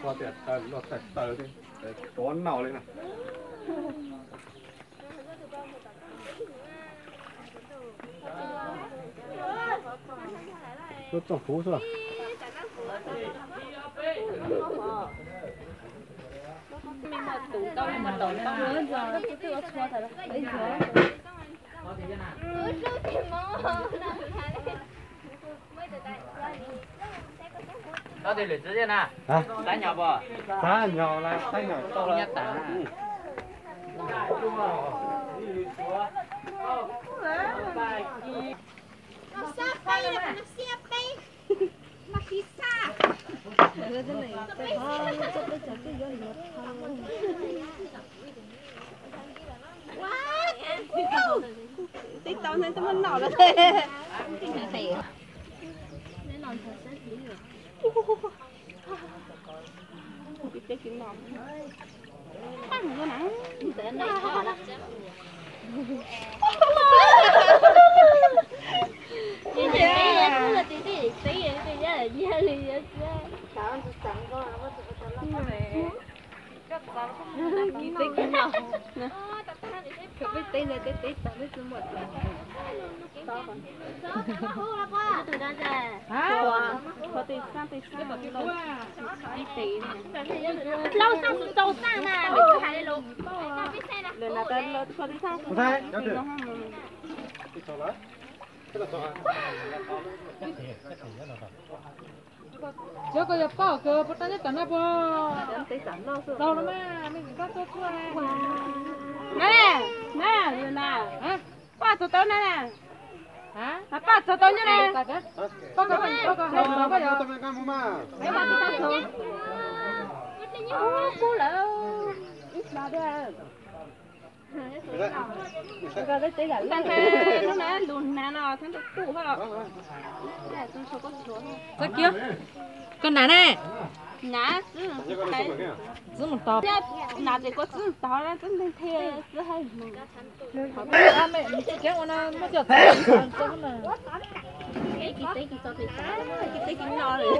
Ua tias taw loj taw taw thiab, rov noj li na. Lub tsoom kuv xwb. Hov, tab nyog pom, tab nyog lawm, tab nyog tau lawm. Tib tau ntawd twb muab noj lawm. Tib teb tsis noj. Teb tsis noj. Peb teb ntawd teb teb tau peb tsis muaj tau. Plaub xeej tsis tau xeej na, lawv na, tib xeej. Cov koj yog poj kawg puas tau nyob tom no puas? Tau los mas, me tsis koj tuaj tuaj. Na, na, na. Poj txog tau na. Poj txog tau nyob na. Poj txog tau. Pub lawm. Ntawd lub na no txhob ntuj kuj ho. Koj na ne? Na xwb. Xwb mus tod. Na ces koj xwb tod na, xwb nthe nthe xwb hais mus. Teb tsis no li.